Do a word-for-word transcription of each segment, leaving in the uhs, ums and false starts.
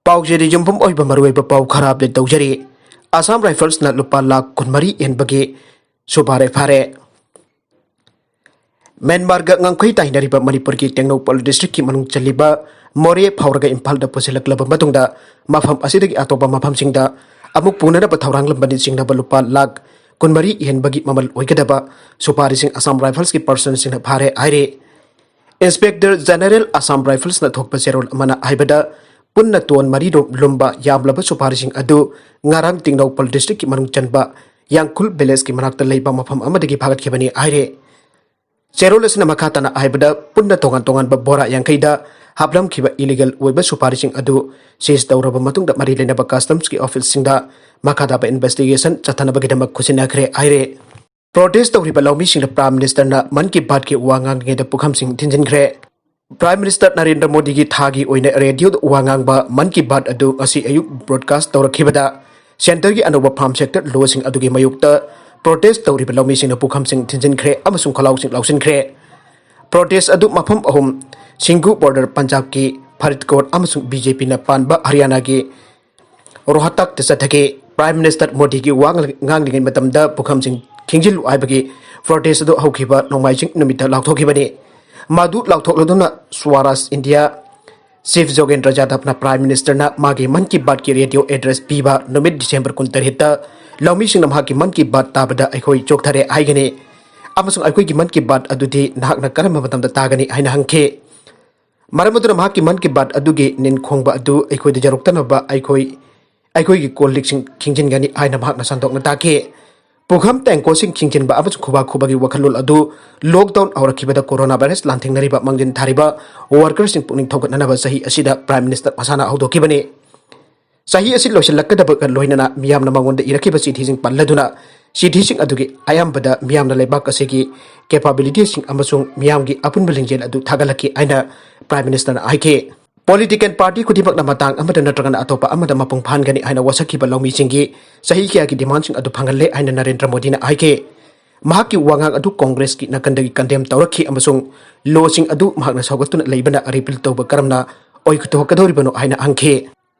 ꯄꯥꯎꯖꯦꯗ ꯌꯨꯝꯐꯝ ꯑꯣꯏꯕ ꯃꯔꯨꯑꯣꯏꯕ ꯄꯥꯎ ꯈꯔ ꯑꯞꯗꯦꯠ ꯇꯧꯖꯔꯤ꯫ ꯑꯁꯥꯝ ꯔꯥꯏꯐꯜꯁꯅ ꯂꯨꯄꯥ ꯂꯥꯈ ꯀꯨꯟꯃꯔꯤ ꯍꯦꯟꯕꯒꯤ ꯁꯨꯄꯥꯔꯤ ꯐꯥꯔꯦ꯫ ꯃ꯭ꯌꯥꯟꯃꯥꯔꯒ ꯉꯝꯈꯩ ꯇꯥꯏꯅꯔꯤꯕ ꯃꯅꯤꯄꯨꯔꯒꯤ ꯇꯦꯡꯅꯧꯄꯜ ꯗꯤꯁꯇ꯭ꯔꯤꯛꯀꯤ ꯃꯅꯨꯡ ꯆꯜꯂꯤꯕ ꯃꯣꯔꯦ ꯐꯥꯎꯔꯒ ꯏꯝꯐꯥꯜꯗ ꯄꯨꯁꯤꯜꯂꯛꯂꯕ ꯃꯇꯨꯡꯗ, ꯃꯐꯝ ꯑꯁꯤꯗꯒꯤ ꯑꯇꯣꯞꯄ ꯃꯐꯝꯁꯤꯡꯗ ꯑꯃꯨꯛ ꯄꯨꯅꯅꯕ ꯊꯧꯔꯥꯡꯂꯝꯕꯅꯤ ꯆꯤꯡꯅꯕ ꯂꯨꯄꯥ ꯂꯥꯈ ꯀꯨꯟꯃꯔꯤ ꯍꯦꯟꯕꯒꯤ ꯃꯃꯜ ꯑꯣꯏꯒꯗꯕ ꯁꯨꯄꯥꯔꯤꯁꯤꯡ ꯑꯁꯥꯝ ꯔꯥꯏꯐꯜꯁꯀꯤ ꯄꯔꯁꯟꯁꯤꯡꯅ ꯐꯥꯔꯦ ꯍꯥꯏꯔꯤ꯫ ꯏꯟꯁꯄꯦꯛꯇꯔ ꯖꯦꯅꯔꯦꯜ ꯑꯁꯥꯝ ꯔꯥꯏꯐꯜꯁꯅ ꯊꯣꯛꯄ ꯆꯦꯔꯣꯜ ꯑꯃꯅ ꯍꯥꯏꯕꯗ, ꯄꯨꯟꯅ ꯇꯣꯟ ꯃꯔꯤ ꯔꯣꯝ ꯂꯨꯝꯕ ꯌꯥꯝꯂꯕ ꯁꯨꯄꯥꯔꯤꯁꯤꯡ ꯑꯗꯨ ꯉꯔꯥꯡ ꯇꯦꯡꯅꯧꯄꯜ ꯗꯤꯁꯇ꯭ꯔꯤꯛꯀꯤ ꯃꯅꯨꯡ ꯆꯟꯕ ꯌꯥꯡꯈꯨꯜ ꯚꯤꯂꯦꯖꯀꯤ ꯃꯅꯥꯛꯇ ꯂꯩꯕ ꯃꯐꯝ ꯑꯃꯗꯒꯤ ꯐꯥꯒꯠꯈꯤꯕꯅꯤ ꯍꯥꯏꯔꯦ꯫ ꯆꯦꯔꯣꯜ ꯑꯁꯤꯅ ꯃꯈꯥ ꯇꯥꯅ ꯍꯥꯏꯕꯗ, ꯄꯨꯟꯅ ꯇꯣꯉꯥꯟ ꯇꯣꯉꯥꯟꯕ ꯕꯣꯔꯥ ꯌꯥꯡꯈꯩꯗ ꯍꯥꯞꯂꯝꯈꯤꯕ ꯏꯂꯤꯒꯦꯜ ꯑꯣꯏꯕ ꯁꯨꯄꯥꯔꯤꯁꯤꯡ ꯑꯗꯨ ꯁꯤꯖ ꯇꯧꯔꯕ ꯃꯇꯨꯡꯗ, ꯃꯔꯤ ꯂꯩꯅꯕ ꯀꯁꯇꯝꯁꯀꯤ ꯑꯣꯐꯤꯁꯁꯤꯡꯗ ꯃꯈꯥ ꯇꯥꯕ ꯏꯟꯚꯦꯁꯇꯤꯒꯦꯁꯟ ꯆꯠꯊꯅꯕꯒꯤꯗꯃꯛ ꯈꯨꯠꯁꯤꯟꯅꯈ꯭ꯔꯦ ꯍꯥꯏꯔꯦ꯫ ꯄ꯭ꯔꯣꯇꯦꯁ ꯇꯧꯔꯤꯕ ꯂꯧꯃꯤꯁꯤꯡꯅ ꯄ꯭ꯔꯥꯏꯝ ꯃꯤꯅꯤꯁꯇꯔꯅ ꯃꯟ ꯀꯤ ꯕꯥꯠꯀꯤ ꯋꯥ ꯉꯥꯡꯂꯤꯉꯩꯗ ꯄꯨꯈꯝꯁꯤꯡ ꯊꯤꯟꯖꯤꯟꯈ꯭ꯔꯦ꯫ ꯄ꯭ꯔꯥꯏꯝ ꯃꯤꯅꯤꯁꯇꯔ ꯅꯔꯦꯟꯗ꯭ꯔ ꯃꯣꯗꯤꯒꯤ ꯊꯥꯒꯤ ꯑꯣꯏꯅ ꯔꯦꯗꯤꯑꯣꯗ ꯋꯥ ꯉꯥꯡꯕ ꯃꯟ ꯀꯤ ꯕꯥꯠ ꯑꯗꯨ ꯉꯁꯤ ꯑꯌꯨꯛ ꯕ꯭ꯔꯣꯗꯀꯥꯁ ꯇꯧꯔꯛꯈꯤꯕꯗ, ꯁꯦꯟꯇꯔꯒꯤ ꯑꯅꯧꯕ ꯐꯥꯔꯝ ꯁꯦꯛꯇꯔ ꯂꯣꯁꯤꯡ ꯑꯗꯨꯒꯤ ꯃꯥꯌꯣꯛꯇ ꯄ꯭ꯔꯣꯇꯦꯁ ꯇꯧꯔꯤꯕ ꯂꯧꯃꯤꯁꯤꯡꯅ ꯄꯨꯈꯝꯁꯤꯡ ꯊꯤꯟꯖꯤꯟꯈ꯭ꯔꯦ ꯑꯃꯁꯨꯡ ꯈꯣꯜꯂꯥꯎꯁꯤꯡ ꯂꯥꯎꯁꯤꯟꯈ꯭ꯔꯦ꯫ ꯄ꯭ꯔꯣꯇꯦꯁ ꯑꯗꯨ ꯃꯐꯝ ꯑꯍꯨꯝ, ꯁꯤꯡꯒꯨ ꯕꯣꯔꯗꯔ ꯄꯟꯖꯥꯕꯀꯤ ꯐꯔꯤꯗꯀꯣꯠ ꯑꯃꯁꯨꯡ ꯕꯤ ꯖꯦ ꯄꯤꯅ ꯄꯥꯟꯕ ꯍꯔꯤꯌꯥꯅꯥꯒꯤ ꯔꯣꯍꯇꯛꯇ ꯆꯠꯊꯈꯤ꯫ ꯄ꯭ꯔꯥꯏꯝ ꯃꯤꯅꯤꯁꯇꯔ ꯃꯣꯗꯤꯒꯤ ꯋꯥ ꯉꯥꯡꯂꯤꯉꯩ ꯃꯇꯝꯗ ꯄꯨꯈꯝꯁꯤꯡ ꯈꯤꯡꯖꯤꯜꯂꯨ ꯍꯥꯏꯕꯒꯤ ꯄ꯭ꯔꯣꯇꯦꯁ ꯑꯗꯨ ꯍꯧꯈꯤꯕ ꯅꯣꯡꯃꯥꯏꯖꯤꯡ ꯅꯨꯃꯤꯠꯇ ꯂꯥꯎꯊꯣꯛꯈꯤꯕꯅꯤ꯫ ꯃꯗꯨ ꯂꯥꯎꯊꯣꯛꯂꯗꯨꯅ ꯁ꯭ꯋꯥꯔꯥꯖ ꯏꯟꯗꯤꯌꯥ ꯆꯤꯐ ꯖꯣꯒꯦꯟꯗ꯭ꯔ ꯌꯥꯗꯕꯅ ꯄ꯭ꯔꯥꯏꯝ ꯃꯤꯅꯤꯁꯇꯔꯅ ꯃꯥꯒꯤ ꯃꯟ ꯀꯤ ꯕꯥꯠꯀꯤ ꯔꯦꯗꯤꯑꯣ ꯑꯦꯗ꯭ꯔꯦꯁ ꯄꯤꯕ ꯅꯨꯃꯤꯠ ꯗꯤꯁꯦꯝꯕꯔ ꯀꯨꯟꯇꯔꯦꯠꯇ ꯂꯧꯃꯤꯁꯤꯡꯅ ꯃꯍꯥꯛꯀꯤ ꯃꯟ ꯀꯤ ꯕꯥꯠ ꯇꯥꯕꯗ ꯑꯩꯈꯣꯏ ꯆꯣꯛꯊꯔꯦ ꯍꯥꯏꯒꯅꯤ, ꯑꯃꯁꯨꯡ ꯑꯩꯈꯣꯏꯒꯤ ꯃꯟ ꯀꯤ ꯕꯥꯠ ꯑꯗꯨꯗꯤ ꯅꯍꯥꯛꯅ ꯀꯔꯝꯕ ꯃꯇꯝꯗ ꯇꯥꯒꯅꯤ ꯍꯥꯏꯅ ꯍꯪꯈꯤ꯫ ꯃꯔꯝ ꯑꯗꯨꯅ ꯃꯍꯥꯛꯀꯤ ꯃꯟ ꯀꯤ ꯕꯥꯠ ꯑꯗꯨꯒꯤ ꯅꯤꯟꯈꯣꯡꯕ ꯑꯗꯨ ꯑꯩꯈꯣꯏꯗ ꯌꯧꯔꯛꯇꯅꯕ ꯑꯩꯈꯣꯏ, ꯑꯩꯈꯣꯏꯒꯤ ꯀꯣꯜ ꯂꯤꯛꯁꯤꯡ ꯈꯤꯡꯖꯤꯟꯒꯅꯤ ꯍꯥꯏꯅ ꯃꯍꯥꯛꯅ ꯁꯟꯗꯣꯛꯅ ꯇꯥꯛꯈꯤ꯫ ꯄꯨꯈꯝ ꯇꯦꯡꯀꯣꯠꯁꯤꯡ ꯈꯤꯡꯖꯤꯟꯕ ꯑꯃꯁꯨꯡ ꯈꯨꯕꯥꯛ ꯈꯨꯕꯒꯤ ꯋꯥꯈꯜꯂꯣꯟ ꯑꯗꯨ ꯂꯣꯛꯗꯥꯎꯟ ꯍꯧꯔꯛꯈꯤꯕꯗ ꯀꯣꯔꯣꯅꯥ ꯚꯥꯏꯔꯁ ꯂꯥꯟꯊꯦꯡꯅꯔꯤꯕ ꯃꯥꯡꯖꯤꯟ ꯊꯥꯔꯤꯕ ꯋꯥꯔꯀꯔꯁꯤꯡ ꯄꯨꯛꯅꯤꯡ ꯊꯧꯒꯠꯅꯅꯕ ꯆꯍꯤ ꯑꯁꯤꯗ ꯄ꯭ꯔꯥꯏꯝ ꯃꯤꯅꯤꯁꯇꯔ ꯃꯁꯥꯅ ꯍꯧꯗꯣꯛꯈꯤꯕꯅꯤ꯫ ꯆꯍꯤ ꯑꯁꯤ ꯂꯣꯏꯁꯤꯜꯂꯛꯀꯗꯕꯒ ꯂꯣꯏꯅꯅ ꯃꯤꯌꯥꯝꯅ ꯃꯉꯣꯟꯗ ꯏꯔꯛꯈꯤꯕ ꯆꯤꯊꯤꯁꯤꯡ ꯄꯜꯂꯗꯨꯅ, ꯆꯤꯊꯤꯁꯤꯡ ꯑꯗꯨꯒꯤ ꯑꯌꯥꯝꯕꯗ ꯃꯤꯌꯥꯝꯅ ꯂꯩꯕꯥꯛ ꯑꯁꯤꯒꯤ ꯀꯦꯄꯥꯕꯤꯂꯤꯇꯤꯁꯤꯡ ꯑꯃꯁꯨꯡ ꯃꯤꯌꯥꯝꯒꯤ ꯑꯄꯨꯟꯕ ꯂꯤꯡꯖꯦꯜ ꯑꯗꯨ ꯊꯥꯒꯠꯂꯛꯈꯤ ꯍꯥꯏꯅ ꯄ꯭ꯔꯥꯏꯝ ꯃꯤꯅꯤꯁꯇꯔꯅ ꯍꯥꯏꯈꯤ꯫ ꯄꯣꯂꯤꯇꯤꯀꯦꯜ ꯄꯥꯔꯇꯤ ꯈꯨꯗꯤꯡꯃꯛꯅ ꯃꯇꯥꯡ ꯑꯃꯗ ꯅꯠꯇ꯭ꯔꯒꯅ ꯑꯇꯣꯞꯄ ꯑꯃꯗ ꯃꯄꯨꯡ ꯐꯥꯍꯟꯒꯅꯤ ꯍꯥꯏꯅ ꯋꯥꯁꯛꯈꯤꯕ ꯂꯧꯃꯤꯁꯤꯡꯒꯤ ꯆꯍꯤ ꯀꯌꯥꯒꯤ ꯗꯤꯃꯥꯟꯁꯤꯡ ꯑꯗꯨ ꯐꯪꯍꯜꯂꯦ ꯍꯥꯏꯅ ꯅꯔꯦꯟꯗ꯭ꯔ ꯃꯣꯗꯤꯅ ꯍꯥꯏꯈꯤ꯫ ꯃꯍꯥꯛꯀꯤ ꯋꯥꯉꯥꯡ ꯑꯗꯨ ꯀꯣꯡꯒ꯭ꯔꯦꯁꯀꯤ ꯅꯥꯀꯟꯗꯒꯤ ꯀꯟꯗꯦꯝ ꯇꯧꯔꯛꯈꯤ ꯑꯃꯁꯨꯡ ꯂꯣꯁꯤꯡ ꯑꯗꯨ ꯃꯍꯥꯛꯅ ꯁꯧꯒꯠꯇꯨꯅ ꯂꯩꯕꯅ ꯔꯤꯄꯤꯜ ꯇꯧꯕ ꯀꯔꯝꯅ ꯑꯣꯏꯊꯣꯛꯀꯗꯧꯔꯤꯕꯅꯣ ꯍꯥꯏꯅ ꯍꯪꯈꯤ꯫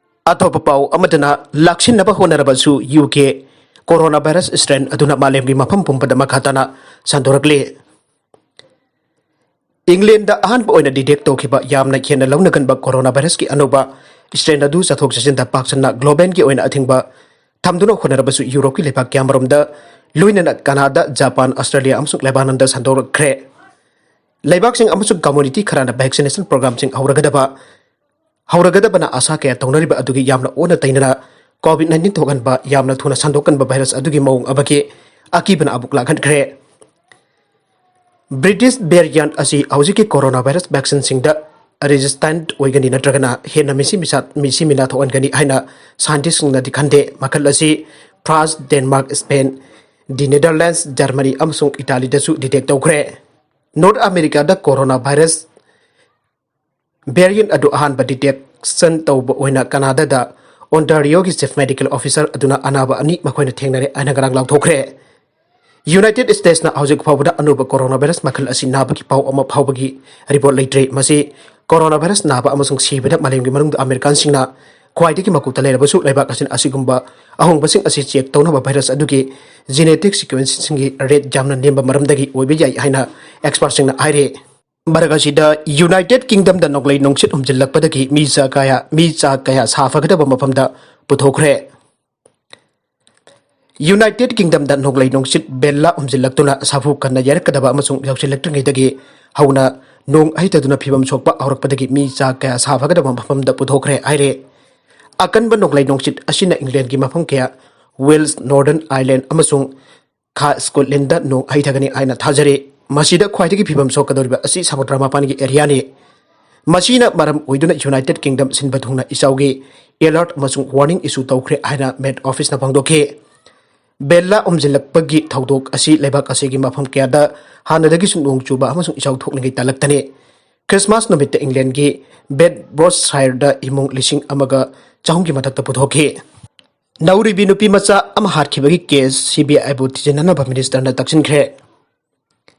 ꯑꯇꯣꯞꯄ ꯄꯥꯎ ꯑꯃꯗꯅ, ꯂꯥꯛꯁꯤꯟꯅꯕ ꯍꯣꯠꯅꯔꯕꯁꯨ U K corona virus strain ꯑꯗꯨꯅ ꯃꯥꯂꯦꯝꯒꯤ ꯃꯐꯝ ꯄꯨꯝꯕꯗ ꯃꯈꯥ ꯇꯥꯅ ꯁꯟꯗꯣꯔꯛꯂꯤ꯫ ꯏꯪꯂꯦꯟꯗ ꯑꯍꯥꯟꯕ ꯑꯣꯏꯅ ꯗꯤꯇꯦꯛ ꯇꯧꯈꯤꯕ ꯌꯥꯝꯅ ꯍꯦꯟꯅ ꯂꯧꯅꯒꯟꯕ ꯀꯣꯔꯣꯅꯥ ꯚꯥꯏꯔꯁꯀꯤ ꯑꯅꯧꯕ ꯁ꯭ꯇ꯭ꯔꯦꯟ ꯑꯗꯨ ꯆꯠꯊꯣꯛ ꯆꯠꯁꯤꯟꯗ ꯄꯥꯛ ꯁꯟꯅ ꯒ꯭ꯂꯣꯕꯦꯜꯒꯤ ꯑꯣꯏꯅ ꯑꯊꯤꯡꯕ ꯊꯝꯗꯨꯅ ꯍꯣꯠꯅꯔꯕꯁꯨ, ꯌꯨꯔꯣꯞꯀꯤ ꯂꯩꯕꯥꯛ ꯀꯌꯥꯃꯔꯣꯝꯗ, ꯂꯣꯏꯅꯅ ꯀꯅꯥꯗꯥ, ꯖꯄꯥꯟ, ꯑꯁꯇ꯭ꯔꯦꯂꯤꯌꯥ ꯑꯃꯁꯨꯡ ꯂꯦꯕꯥꯅꯟꯗ ꯁꯟꯗꯣꯔꯛꯈ꯭ꯔꯦ꯫ ꯂꯩꯕꯥꯛꯁꯤꯡ ꯑꯃꯁꯨꯡ ꯀꯝꯃꯨꯅꯤꯇꯤ ꯈꯔꯅ ꯚꯦꯛꯁꯤꯅꯦꯁꯟ ꯄ꯭ꯔꯣꯒ꯭ꯔꯥꯝꯁꯤꯡ ꯍꯧꯔꯒꯗꯕ ꯍꯧꯔꯒꯗꯕꯅ ꯑꯥꯁꯥ ꯀꯌꯥ ꯇꯧꯅꯔꯤꯕ ꯑꯗꯨꯒꯤ ꯌꯥꯝꯅ ꯑꯣꯟꯅ ꯇꯩꯅꯅ ꯀꯣꯚꯤꯗ ꯅꯥꯏꯟꯇꯤꯟ ꯊꯣꯛꯍꯟꯕ, ꯌꯥꯝꯅ ꯊꯨꯅ ꯁꯟꯗꯣꯛꯀꯟꯕ ꯚꯥꯏꯔꯁ ꯑꯗꯨꯒꯤ ꯃꯑꯣꯡ ꯑꯃꯒꯤ ꯑꯀꯤꯕꯅ ꯑꯃꯨꯛ ꯂꯥꯛꯍꯟꯈ꯭ꯔꯦ꯫ ꯕ꯭ꯔꯤꯇꯤꯁ ꯚꯦꯔꯤꯌꯟꯠ ꯑꯁꯤ ꯍꯧꯖꯤꯛꯀꯤ ꯀꯣꯔꯣꯅꯥ ꯚꯥꯏꯔꯁ ꯚꯦꯛꯁꯤꯟꯁꯤꯡꯗ ꯔꯦꯖꯤꯁꯇꯦꯟꯠ ꯑꯣꯏꯒꯅꯤ ꯅꯠꯇ꯭ꯔꯒꯅ ꯍꯦꯟꯅ ꯃꯤꯁꯤ ꯃꯤꯁꯥ-, ꯃꯤꯁꯤ ꯃꯤꯅꯥ ꯊꯣꯛꯍꯟꯒꯅꯤ ꯍꯥꯏꯅ ꯁꯥꯏꯟꯇꯤꯁ꯭ꯠꯁꯤꯡꯅꯗꯤ ꯈꯟꯗꯦ꯫ ꯃꯈꯜ ꯑꯁꯤ ꯐ꯭ꯔꯥꯟꯁ, ꯗꯦꯟꯃꯥꯔꯛ, ꯁ꯭ꯄꯦꯟ, ꯗꯤ ꯅꯦꯗꯔꯂꯦꯟꯗꯁ, ꯖꯔꯃꯅꯤ ꯑꯃꯁꯨꯡ ꯏꯇꯥꯂꯤꯗꯁꯨ ꯗꯤꯇꯦꯛ ꯇꯧꯈ꯭ꯔꯦ꯫ ꯅꯣꯔꯠ ꯑꯃꯦꯔꯤꯀꯥꯗ ꯀꯣꯔꯣꯅꯥ ꯚꯥꯏꯔꯁ ꯚꯦꯔꯤꯌꯟꯠ ꯑꯗꯨ ꯑꯍꯥꯟꯕ ꯗꯤꯇꯦꯛꯁꯟ ꯇꯧꯕ ꯑꯣꯏꯅ ꯀꯅꯥꯗꯥꯗ ꯑꯣꯟꯇꯥꯔꯤꯌꯣꯒꯤ ꯆꯤꯐ ꯃꯦꯗꯤꯀꯦꯜ ꯑꯣꯐꯤꯁꯔ ꯑꯗꯨꯅ ꯑꯅꯥꯕ ꯑꯅꯤ ꯃꯈꯣꯏꯅ ꯊꯦꯡꯅꯔꯦ ꯍꯥꯏꯅ ꯉꯔꯥꯡ ꯂꯥꯎꯊꯣꯛꯈ꯭ꯔꯦ꯫ ꯌꯨꯅꯥꯏꯇꯦꯗ ꯁ꯭ꯇꯦꯠꯁꯅ ꯍꯧꯖꯤꯛ ꯐꯥꯎꯕꯗ ꯑꯅꯧꯕ ꯀꯣꯔꯣꯅꯥ ꯚꯥꯏꯔꯁ ꯃꯈꯜ ꯑꯁꯤ ꯅꯥꯕꯒꯤ ꯄꯥꯎ ꯑꯃ ꯐꯥꯎꯕꯒꯤ ꯔꯤꯄꯣꯔꯠ ꯂꯩꯇ꯭ꯔꯤ꯫ ꯃꯁꯤ ꯀꯣꯔꯣꯅꯥ ꯚꯥꯏꯔꯁ ꯅꯥꯕ ꯑꯃꯁꯨꯡ ꯁꯤꯕꯗ ꯃꯥꯂꯦꯝꯒꯤ ꯃꯅꯨꯡꯗ ꯑꯃꯦꯔꯤꯀꯥꯟꯁꯤꯡꯅ ꯈ꯭ꯋꯥꯏꯗꯒꯤ ꯃꯀꯣꯛꯇ ꯂꯩꯔꯕꯁꯨ, ꯂꯩꯕꯥꯛ ꯑꯁꯤꯅ ꯑꯁꯤꯒꯨꯝꯕ ꯑꯍꯣꯡꯕꯁꯤꯡ ꯑꯁꯤ ꯆꯦꯛ ꯇꯧꯅꯕ ꯚꯥꯏꯔꯁ ꯑꯗꯨꯒꯤ ꯖꯦꯅꯦꯇꯤꯛ ꯁꯤꯀ꯭ꯋꯦꯟꯁꯁꯤꯡꯒꯤ ꯔꯦꯠ ꯌꯥꯝꯅ ꯅꯦꯝꯕ ꯃꯔꯝꯗꯒꯤ ꯑꯣꯏꯕ ꯌꯥꯏ ꯍꯥꯏꯅ ꯑꯦꯛꯁꯄꯔꯠꯁꯤꯡꯅ ꯍꯥꯏꯔꯤ꯫ ꯃꯔꯛ ꯑꯁꯤꯗ, ꯌꯨꯅꯥꯏꯇꯦꯗ ꯀꯤꯡꯗꯝꯗ ꯅꯣꯡꯂꯩ ꯅꯨꯡꯁꯤꯠ ꯍꯨꯝꯖꯤꯜꯂꯛꯄꯗꯒꯤ ꯃꯤ ꯆꯥ ꯀꯌꯥ, ꯃꯤ ꯆꯥ ꯀꯌꯥ ꯁꯥ ꯐꯒꯗꯕ ꯃꯐꯝꯗ ꯄꯨꯊꯣꯛꯈ꯭ꯔꯦ꯫ ꯌꯨꯅꯥꯏꯇꯦꯗ ꯀꯤꯡꯗꯝꯗ ꯅꯣꯡꯂꯩ ꯅꯨꯡꯁꯤꯠ ꯕꯦꯜꯂꯥ ꯍꯨꯝꯖꯤꯜꯂꯛꯇꯨꯅ ꯁꯥꯐꯨ ꯀꯟꯅ ꯌꯩꯔꯛꯀꯗꯕ ꯑꯃꯁꯨꯡ ꯌꯧꯁꯤꯜꯂꯛꯇ꯭ꯔꯤꯉꯩꯗꯒꯤ ꯍꯧꯅ ꯅꯣꯡ ꯍꯩꯊꯗꯨꯅ ꯐꯤꯕꯝ ꯁꯣꯛꯄ ꯍꯧꯔꯛꯄꯗꯒꯤ ꯃꯤ ꯆꯥ ꯀꯌꯥ ꯁꯥ ꯐꯒꯗꯕ ꯃꯐꯝꯗ ꯄꯨꯊꯣꯛꯈ꯭ꯔꯦ ꯍꯥꯏꯔꯦ꯫ ꯑꯀꯟꯕ ꯅꯣꯡꯂꯩ ꯅꯨꯡꯁꯤꯠ ꯑꯁꯤꯅ ꯏꯪꯂꯦꯟꯒꯤ ꯃꯐꯝ ꯀꯌꯥ, ꯋꯦꯜꯁ, ꯅꯣꯔꯗꯔꯟ ꯑꯥꯏꯔꯂꯦꯟꯗ ꯑꯃꯁꯨꯡ ꯈꯥ ꯁ꯭ꯀꯣꯠꯂꯦꯟꯗ ꯅꯣꯡ ꯍꯩꯊꯒꯅꯤ ꯍꯥꯏꯅ ꯊꯥꯖꯔꯤ꯫ ꯃꯁꯤꯗ ꯈ꯭ꯋꯥꯏꯗꯒꯤ ꯐꯤꯕꯝ ꯁꯣꯛꯀꯗꯧꯔꯤꯕ ꯑꯁꯤ ꯁꯃꯨꯗ꯭ꯔ ꯃꯄꯥꯟꯒꯤ ꯑꯦꯔꯤꯌꯥꯅꯤ꯫ ꯃꯁꯤꯅ ꯃꯔꯝ ꯑꯣꯏꯗꯨꯅ ꯌꯨꯅꯥꯏꯇꯦꯗ ꯀꯤꯡꯗꯝ ꯁꯤꯟꯕ ꯊꯨꯡꯅ ꯏꯆꯥꯎꯒꯤ ꯑꯦꯂꯔꯠ ꯑꯃꯁꯨꯡ ꯋꯥꯔꯅꯤꯡ ꯏꯁꯨ ꯇꯧꯈ꯭ꯔꯦ ꯍꯥꯏꯅ ꯃꯦꯠ ꯑꯣꯐꯤꯁꯅ ꯐꯣꯡꯗꯣꯛꯈꯤ꯫ ꯕꯦꯜꯂꯥ ꯍꯨꯝꯖꯤꯜꯂꯛꯄꯒꯤ ꯊꯧꯗꯣꯛ ꯑꯁꯤ ꯂꯩꯕꯥꯛ ꯑꯁꯤꯒꯤ ꯃꯐꯝ ꯀꯌꯥꯗ ꯍꯥꯟꯅꯗꯒꯤꯁꯨ ꯅꯣꯡ ꯆꯨꯕ ꯑꯃꯁꯨꯡ ꯏꯆꯥꯎ ꯊꯣꯛꯂꯤꯉꯩ ꯇꯥꯂꯛꯇꯅꯤ꯫ ꯈ꯭ꯔꯤꯁꯃꯥꯁ ꯅꯨꯃꯤꯠꯇ ꯏꯪꯂꯦꯟꯗꯒꯤ ꯕꯦꯗꯐꯣꯔꯗꯁꯥꯌꯔꯗ ꯏꯃꯨꯡ ꯂꯤꯁꯤꯡ ꯑꯃꯒ ꯆꯍꯨꯝꯒꯤ ꯃꯊꯛꯇ ꯄꯨꯊꯣꯛꯈꯤ꯫ ꯅꯧꯔꯤꯕꯤ ꯅꯨꯄꯤ ꯃꯆꯥ ꯑꯃ ꯍꯥꯠꯈꯤꯕꯒꯤ ꯀꯦꯁ ꯁꯤꯕꯤꯑꯥꯏꯕꯨ ꯊꯤꯖꯤꯟꯅꯅꯕ ꯃꯤꯅꯤꯁꯇꯔꯅ ꯇꯛꯁꯤꯟꯈ꯭ꯔꯦ꯫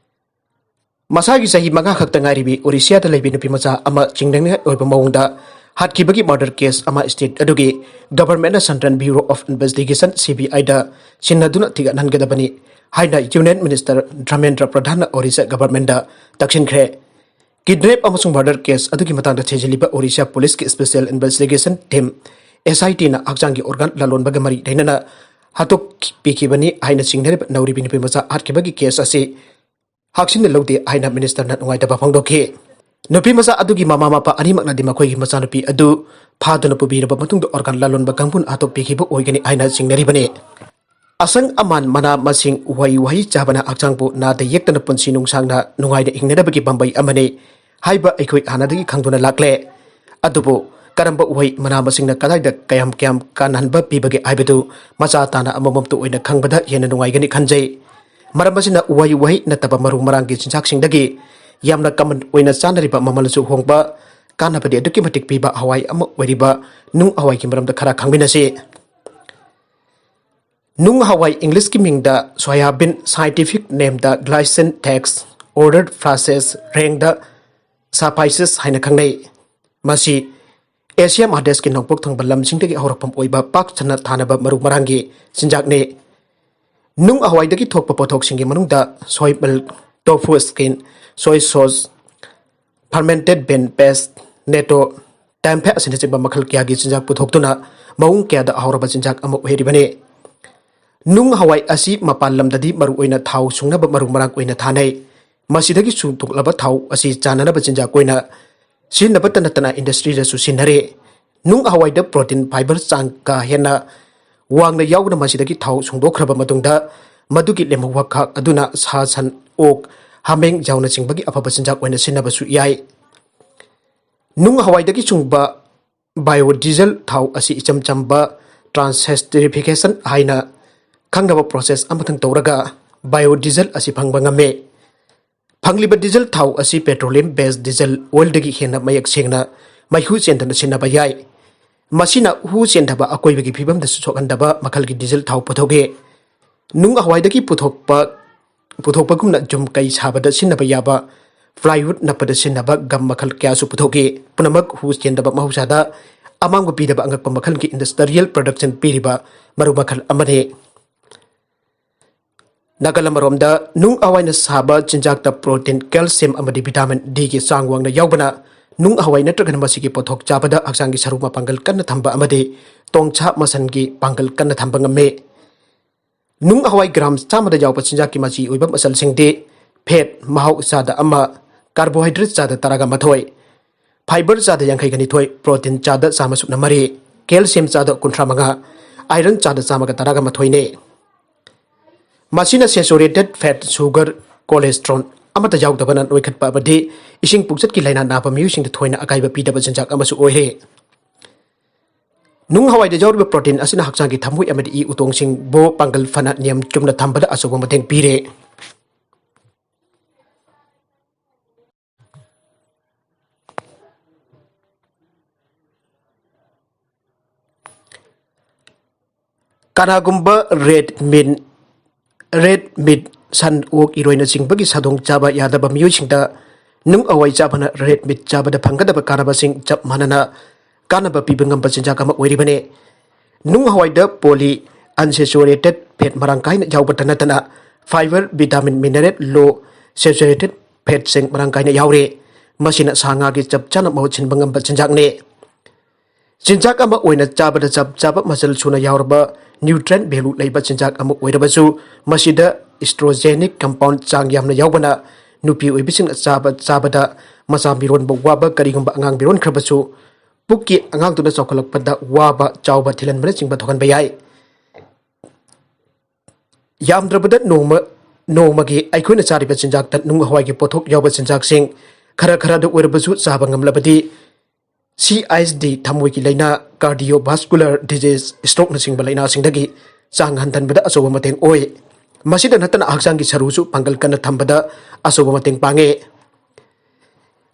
ꯃꯁꯥꯒꯤ ꯆꯍꯤ ꯃꯉꯥ ꯈꯛꯇ ꯉꯥꯏꯔꯤꯕꯤ ꯑꯣꯔꯤꯁꯤꯌꯥꯗ ꯂꯩꯕꯤ ꯅꯨꯄꯤ ꯃꯆꯥ ꯑꯃ ꯆꯤꯡꯅꯅꯤꯡꯉꯥꯏ ꯑꯣꯏꯕ ꯃꯑꯣꯡꯗ ꯍꯥꯠꯈꯤꯕꯒꯤ murder case ꯑꯃ state ꯑꯗꯨꯒꯤ governmentꯅ Central Bureau of Investigation, CBIꯗ ꯁꯤꯟꯅꯗꯨꯅ ꯊꯤꯒꯠꯍꯟꯒꯗꯕꯅꯤ ꯍꯥꯏꯅ Union Minister Dharmendra ꯄ꯭ꯔꯙꯥꯟꯅ Orissa governmentꯗ ꯇꯛꯁꯤꯟꯈ꯭ꯔꯦ꯫ Kidnap ꯑꯃꯁꯨꯡ murder case ꯑꯗꯨꯒꯤ ꯃꯇꯥꯡꯗ ꯊꯤꯖꯤꯜꯂꯤꯕ Orissa Policeꯀꯤ Special Investigation Team, SITꯅ ꯍꯛꯆꯥꯡꯒꯤ organ ꯂꯂꯣꯟꯕꯒ ꯃꯔꯤ ꯂꯩꯅꯅ ꯍꯥꯠꯇꯣꯛꯄꯤꯈꯤꯕꯅꯤ ꯍꯥꯏꯅ ꯆꯤꯡꯅꯔꯤꯕ ꯅꯧꯔꯤꯕꯤ ꯅꯨꯄꯤ ꯃꯆꯥ ꯍꯥꯠꯈꯤꯕꯒꯤ case ꯑꯁꯤ ꯍꯥꯛꯆꯤꯟꯅ ꯂꯧꯗꯦ ꯍꯥꯏꯅ ministerꯅ ꯅꯨꯡꯉꯥꯏꯇꯕ ꯐꯣꯡꯗꯣꯛꯈꯤ꯫ ꯅꯨꯄꯤ ꯃꯆꯥ ꯑꯗꯨꯒꯤ ꯃꯃꯥ ꯃꯄꯥ ꯑꯅꯤꯃꯛꯅꯗꯤ ꯃꯈꯣꯏꯒꯤ ꯃꯆꯥꯅꯨꯄꯤ ꯑꯗꯨ ꯐꯥꯗꯨꯅ ꯄꯨꯕꯤꯔꯕ ꯃꯇꯨꯡꯗ organ ꯂꯂꯣꯟꯕ ꯀꯥꯡꯕꯨꯅ ꯍꯥꯠꯇꯣꯛꯄꯤꯈꯤꯕ ꯑꯣꯏꯒꯅꯤ ꯍꯥꯏꯅ ꯆꯤꯡꯅꯔꯤꯕꯅꯤ꯫ ꯑꯁꯪ ꯑꯃꯥꯟ, ꯃꯅꯥ ꯃꯁꯤꯡ, ꯎꯍꯩ ꯋꯥꯍꯩ ꯆꯥꯕꯅ ꯍꯛꯆꯥꯡꯕꯨ ꯅꯥꯗ ꯌꯦꯛꯇꯅ ꯄꯨꯟꯁꯤ ꯅꯨꯡꯁꯥꯡꯅ ꯅꯨꯡꯉꯥꯏꯅ ꯍꯤꯡꯅꯅꯕꯒꯤ ꯄꯥꯝꯕꯩ ꯑꯃꯅꯤ ꯍꯥꯏꯕ ꯑꯩꯈꯣꯏ ꯍꯥꯟꯅꯗꯒꯤ ꯈꯪꯗꯨꯅ ꯂꯥꯛꯂꯦ꯫ ꯑꯗꯨꯕꯨ ꯀꯔꯝꯕ ꯎꯍꯩ ꯃꯅꯥ ꯃꯁꯤꯡꯅ ꯀꯗꯥꯏꯗ ꯀꯌꯥꯝ ꯀꯌꯥꯝ ꯀꯥꯟꯅꯍꯟꯕ ꯄꯤꯕꯒꯦ ꯍꯥꯏꯕꯗꯨ ꯃꯆꯥ ꯇꯥꯅ ꯑꯃꯃꯝꯇ ꯑꯣꯏꯅ ꯈꯪꯕꯗ ꯍꯦꯟꯅ ꯅꯨꯡꯉꯥꯏꯒꯅꯤ ꯈꯟꯖꯩ꯫ ꯃꯔꯝ ꯑꯁꯤꯅ ꯎꯍꯩ ꯋꯥꯍꯩ ꯅꯠꯇꯕ ꯃꯔꯨ ꯃꯔꯥꯡꯒꯤ ꯆꯤꯟꯖꯥꯛꯁꯤꯡꯗꯒꯤ ꯌꯥꯝꯅ common ꯑꯣꯏꯅ ꯆꯥꯅꯔꯤꯕ ꯃꯃꯜꯁꯨ ꯍꯣꯡꯕ, ꯀꯥꯟꯅꯕꯗꯤ ꯑꯗꯨꯛꯀꯤ ꯃꯇꯤꯛ ꯄꯤꯕ ꯍꯋꯥꯏ ꯑꯃ ꯑꯣꯏꯔꯤꯕ ꯅꯨꯡ ꯍꯋꯥꯏꯒꯤ ꯃꯔꯝꯗ ꯈꯔ ꯈꯪꯃꯤꯟꯅꯁꯤ꯫ ꯅꯨꯡ ꯍꯋꯥꯏ, Englishꯀꯤ ꯃꯤꯡꯗ soya bean, scientific nameꯗ Glycine tex, ordered flaccid, ꯔꯦꯡꯗ Saphiaceae ꯍꯥꯏꯅ ꯈꯪꯅꯩ꯫ ꯃꯁꯤ Asia ꯃꯍꯥꯗꯦꯁꯀꯤ ꯅꯣꯡꯄꯣꯛ ꯊꯪꯕ ꯂꯝꯁꯤꯡꯗꯒꯤ ꯍꯧꯔꯛꯐꯝ ꯑꯣꯏꯕ ꯄꯥꯛ ꯁꯟꯅ ꯊꯥꯅꯕ ꯃꯔꯨ ꯃꯔꯥꯡꯒꯤ ꯆꯤꯟꯖꯥꯛꯅꯤ꯫ ꯅꯨꯡ ꯍꯋꯥꯏꯗꯒꯤ ꯊꯣꯛꯄ ꯄꯣꯠꯊꯣꯛꯁꯤꯡꯒꯤ ꯃꯅꯨꯡꯗ soy milk, tofu skin, soy sauce, fermented bean paste, natto, tempeh ꯑꯁꯤꯅꯆꯤꯡꯕ ꯃꯈꯜ ꯀꯌꯥꯒꯤ ꯆꯤꯟꯖꯥꯛ ꯄꯨꯊꯣꯛꯇꯨꯅ ꯃꯑꯣꯡ ꯀꯌꯥꯗ ꯑꯍꯥꯎꯔꯕ ꯆꯤꯟꯖꯥꯛ ꯑꯃ ꯑꯣꯏꯍꯜꯂꯤꯕꯅꯤ꯫ ꯅꯨꯡ ꯍꯋꯥꯏ ꯑꯁꯤ ꯃꯄꯥꯟ ꯂꯝꯗꯗꯤ ꯃꯔꯨꯑꯣꯏꯅ ꯊꯥꯎ ꯁꯨꯡꯅꯕ ꯃꯔꯨ ꯃꯔꯥꯡ ꯑꯣꯏꯅ ꯊꯥꯅꯩ꯫ ꯃꯁꯤꯗꯒꯤ ꯁꯨꯡꯊꯣꯛꯂꯕ ꯊꯥꯎ ꯑꯁꯤ ꯆꯥꯅꯅꯕ ꯆꯤꯟꯖꯥꯛ ꯑꯣꯏꯅ ꯁꯤꯖꯤꯟꯅꯕꯇ ꯅꯠꯇꯅ industryꯗꯁꯨ ꯁꯤꯖꯤꯟꯅꯔꯤ꯫ ꯅꯨꯡ ꯍꯋꯥꯏꯗ protein fiber ꯆꯥꯡ ꯀꯥ ꯍꯦꯟꯅ ꯋꯥꯡꯅ ꯌꯥꯎꯕꯅ ꯃꯁꯤꯗꯒꯤ ꯊꯥꯎ ꯁꯨꯡꯗꯣꯛꯈ꯭ꯔꯕ ꯃꯇꯨꯡꯗ ꯃꯗꯨꯒꯤ ꯂꯦꯝꯍꯧꯕ ꯈꯥꯛ ꯑꯗꯨꯅ ꯁꯥ, ꯁꯟ, ꯑꯣꯛ, ꯍꯥꯃꯦꯡ ꯌꯥꯎꯅꯆꯤꯡꯕꯒꯤ ꯑꯐꯕ ꯆꯤꯟꯖꯥꯛ ꯑꯣꯏꯅ ꯁꯤꯖꯤꯟꯅꯕꯁꯨ ꯌꯥꯏ꯫ ꯅꯨꯡ ꯍꯋꯥꯏꯗꯒꯤ ꯁꯨꯡꯕ biodiesel ꯊꯥꯎ ꯑꯁꯤ ꯏꯆꯝ ꯆꯝꯕ transesterification ꯍꯥꯏꯅ ꯈꯪꯅꯕ process ꯑꯃꯇꯪ ꯇꯧꯔꯒ biodiesel ꯑꯁꯤ ꯐꯪꯕ ꯉꯝꯃꯤ꯫ ꯐꯪꯂꯤꯕ diesel ꯊꯥꯎ ꯑꯁꯤ petroleum based diesel oilꯗꯒꯤ ꯍꯦꯟꯅ ꯃꯌꯦꯛ ꯁꯦꯡꯅ ꯃꯩꯈꯨ ꯆꯦꯟꯗꯅ ꯁꯤꯖꯤꯟꯅꯕ ꯌꯥꯏ꯫ ꯃꯁꯤꯅ ꯍꯨ ꯆꯦꯟꯊꯕ, ꯑꯀꯣꯏꯕꯒꯤ ꯐꯤꯕꯝꯗꯁꯨ ꯁꯣꯛꯍꯟꯗꯕ ꯃꯈꯜꯒꯤ diesel ꯊꯥꯎ ꯄꯨꯊꯣꯛꯏ꯫ ꯅꯨꯡ ꯍꯋꯥꯏꯗꯒꯤ ꯄꯨꯊꯣꯛꯄ, ꯄꯨꯊꯣꯛꯄꯒꯨꯝꯅ ꯌꯨꯝ ꯀꯩ ꯁꯥꯕꯗ ꯁꯤꯖꯤꯟꯅꯕ ꯌꯥꯕ plywood ꯅꯞꯄꯗ ꯁꯤꯖꯤꯟꯅꯕ gum ꯃꯈꯜ ꯀꯌꯥꯁꯨ ꯄꯨꯊꯣꯛꯏ꯫ ꯄꯨꯝꯅꯃꯛ ꯍꯨ ꯆꯦꯟꯗꯕ, ꯃꯍꯧꯁꯥꯗ ꯑꯃꯥꯡꯕ ꯄꯤꯗꯕ ꯑꯉꯛꯄ ꯃꯈꯜꯒꯤ industrial production ꯄꯤꯔꯤꯕ ꯃꯔꯨ ꯃꯈꯜ ꯑꯃꯅꯤ꯫ ꯅꯥꯀꯜ ꯑꯃꯔꯣꯝꯗ, ꯅꯨꯡ ꯍꯋꯥꯏꯅ ꯁꯥꯕ ꯆꯤꯟꯖꯥꯛꯇ protein, calcium ꯑꯃꯗꯤ vitamin D ꯒꯤ ꯆꯥꯡ ꯋꯥꯡꯅ ꯌꯥꯎꯕꯅ ꯅꯨꯡ ꯍꯋꯥꯏ ꯅꯠꯇ꯭ꯔꯒꯅ ꯃꯁꯤꯒꯤ ꯄꯣꯠꯊꯣꯛ ꯆꯥꯕꯗ ꯍꯛꯆꯥꯡꯒꯤ ꯁꯔꯨ ꯃꯄꯥꯡꯒꯜ ꯀꯟꯅ ꯊꯝꯕ ꯑꯃꯗꯤ ꯇꯣꯡꯁꯥ ꯃꯁꯟꯒꯤ ꯄꯥꯡꯒꯜ ꯀꯟꯅ ꯊꯝꯕ ꯉꯝꯃꯤ꯫ ꯅꯨꯡ ꯍꯋꯥꯏ gram ꯆꯥꯝꯃꯗ ꯌꯥꯎꯕ ꯆꯤꯟꯖꯥꯛꯀꯤ ꯃꯆꯤ ꯑꯣꯏꯕ ꯃꯆꯜꯁꯤꯡꯗꯤ: fat ꯃꯍꯥꯎ ꯆꯥꯗ ꯑꯃ, carbohydrate ꯆꯥꯗ ꯇꯔꯥꯒ ꯃꯥꯊꯣꯏ, fiber ꯆꯥꯗ ꯌꯥꯡꯈꯩꯒ ꯅꯤꯊꯣꯏ, protein ꯆꯥꯗ ꯆꯥꯝꯃ ꯁꯨꯞꯅ ꯃꯔꯤ, calcium ꯆꯥꯗ ꯀꯨꯟꯊ꯭ꯔꯥ ꯃꯉꯥ, iron ꯆꯥꯗ ꯆꯥꯝꯃꯒ ꯇꯔꯥꯒ ꯃꯥꯊꯣꯏꯅꯤ꯫ ꯃꯁꯤꯅ saturated fat, sugar, cholesterol ꯑꯃꯠꯇ ꯌꯥꯎꯗꯕꯅ ꯅꯣꯏꯈꯠꯄ ꯑꯃꯗꯤ ꯏꯁꯤꯡ ꯄꯨꯛꯆꯠꯀꯤ ꯂꯥꯏꯅꯥ ꯅꯥꯕ ꯃꯤꯑꯣꯏꯁꯤꯡꯗ ꯊꯣꯏꯅ ꯑꯀꯥꯏꯕ ꯄꯤꯗꯕ ꯆꯤꯟꯖꯥꯛ ꯑꯃꯁꯨ ꯑꯣꯏꯔꯦ꯫ ꯅꯨꯡ ꯍꯋꯥꯏꯗ ꯌꯥꯎꯔꯤꯕ protein ꯑꯁꯤꯅ ꯍꯛꯆꯥꯡꯒꯤ ꯊꯝꯃꯣꯏ ꯑꯃꯗꯤ ꯏ ꯎꯇꯣꯡꯁꯤꯡꯕꯨ ꯄꯥꯡꯒꯜ ꯐꯅ ꯅꯤꯌꯝ ꯆꯨꯝꯅ ꯊꯝꯕꯗ ꯑꯆꯧꯕ ꯃꯇꯦꯡ ꯄꯤꯔꯦ꯫ ꯀꯅꯥꯒꯨꯝꯕ red meat, red meat, ꯁꯟ, ꯑꯣꯛ, ꯏꯔꯣꯏꯅꯆꯤꯡꯕꯒꯤ ꯁꯥꯗꯣꯡ ꯆꯥꯕ ꯌꯥꯗꯕ ꯃꯤꯑꯣꯏꯁꯤꯡꯗ ꯅꯨꯡ ꯍꯋꯥꯏ ꯆꯥꯕꯅ red meat ꯆꯥꯕꯗ ꯐꯪꯒꯗꯕ ꯀꯥꯟꯅꯕꯁꯤꯡ ꯆꯞ ꯃꯥꯟꯅꯅ ꯀꯥꯟꯅꯕ ꯄꯤꯕ ꯉꯝꯕ ꯆꯤꯟꯖꯥꯛ ꯑꯃ ꯑꯣꯏꯔꯤꯕꯅꯤ꯫ ꯅꯨꯡ ꯍꯋꯥꯏꯗ poly unsaturated fat ꯃꯔꯥꯡ ꯀꯥꯏꯅ ꯌꯥꯎꯕꯇ ꯅꯠꯇꯅ fiber, vitamin, mineral, low saturated fatꯁꯤꯡ ꯃꯔꯥꯡ ꯀꯥꯏꯅ ꯌꯥꯎꯔꯤ꯫ ꯃꯁꯤꯅ ꯁꯥ ꯉꯥꯒꯤ ꯆꯞ ꯆꯥꯅ ꯃꯍꯨꯠ ꯁꯤꯟꯕ ꯉꯝꯕ ꯆꯤꯟꯖꯥꯛꯅꯤ꯫ ꯆꯤꯟꯖꯥꯛ ꯑꯃ ꯑꯣꯏꯅ ꯆꯥꯕꯗ ꯆꯞ ꯆꯥꯕ ꯃꯆꯜ ꯁꯨꯅ ꯌꯥꯎꯔꯕ nutrient value ꯂꯩꯕ ꯆꯤꯟꯖꯥꯛ ꯑꯃ ꯑꯣꯏꯔꯕꯁꯨ, ꯃꯁꯤꯗ estrogenic compound ꯆꯥꯡ ꯌꯥꯝꯅ ꯌꯥꯎꯕꯅ ꯅꯨꯄꯤ ꯑꯣꯏꯕꯤꯁꯤꯡꯅ ꯆꯥꯕ, ꯆꯥꯕꯗ ꯃꯆꯥ ꯃꯤꯔꯣꯟꯕ ꯋꯥꯕ, ꯀꯔꯤꯒꯨꯝꯕ ꯑꯉꯥꯡ ꯃꯤꯔꯣꯟꯈ꯭ꯔꯕꯁꯨ ꯄꯨꯛꯀꯤ ꯑꯉꯥꯡꯗꯨꯅ ꯆꯥꯎꯈꯠꯂꯛꯄꯗ ꯋꯥꯕ, ꯆꯥꯎꯕ ꯊꯤꯜꯍꯟꯕꯅꯆꯤꯡꯕ ꯊꯣꯛꯍꯟꯕ ꯌꯥꯏ꯫ ꯌꯥꯝꯗ꯭ꯔꯕꯗ ꯅꯣꯡꯃ, ꯅꯣꯡꯃꯒꯤ ꯑꯩꯈꯣꯏꯅ ꯆꯥꯔꯤꯕ ꯆꯤꯟꯖꯥꯛꯇ ꯅꯨꯡ ꯍꯋꯥꯏꯒꯤ ꯄꯣꯠꯊꯣꯛ ꯌꯥꯎꯕ ꯆꯤꯟꯖꯥꯛꯁꯤꯡ ꯈꯔ ꯈꯔꯗ ꯑꯣꯏꯔꯕꯁꯨ ꯆꯥꯕ ꯉꯝꯂꯕꯗꯤ, C I S D, ꯊꯃꯣꯏꯒꯤ ꯂꯥꯏꯅꯥ, cardiovascular disease, strokeꯅꯆꯤꯡꯕ ꯂꯥꯏꯅꯥꯁꯤꯡꯗꯒꯤ ꯆꯥꯡ ꯍꯟꯊꯟꯕꯗ ꯑꯆꯧꯕ ꯃꯇꯦꯡ ꯑꯣꯏ꯫ ꯃꯁꯤꯗ ꯅꯠꯇꯅ ꯍꯛꯆꯥꯡꯒꯤ ꯁꯔꯨꯁꯨ ꯄꯥꯡꯒꯜ ꯀꯟꯅ ꯊꯝꯕꯗ ꯑꯆꯧꯕ ꯃꯇꯦꯡ ꯄꯥꯡꯉꯤ꯫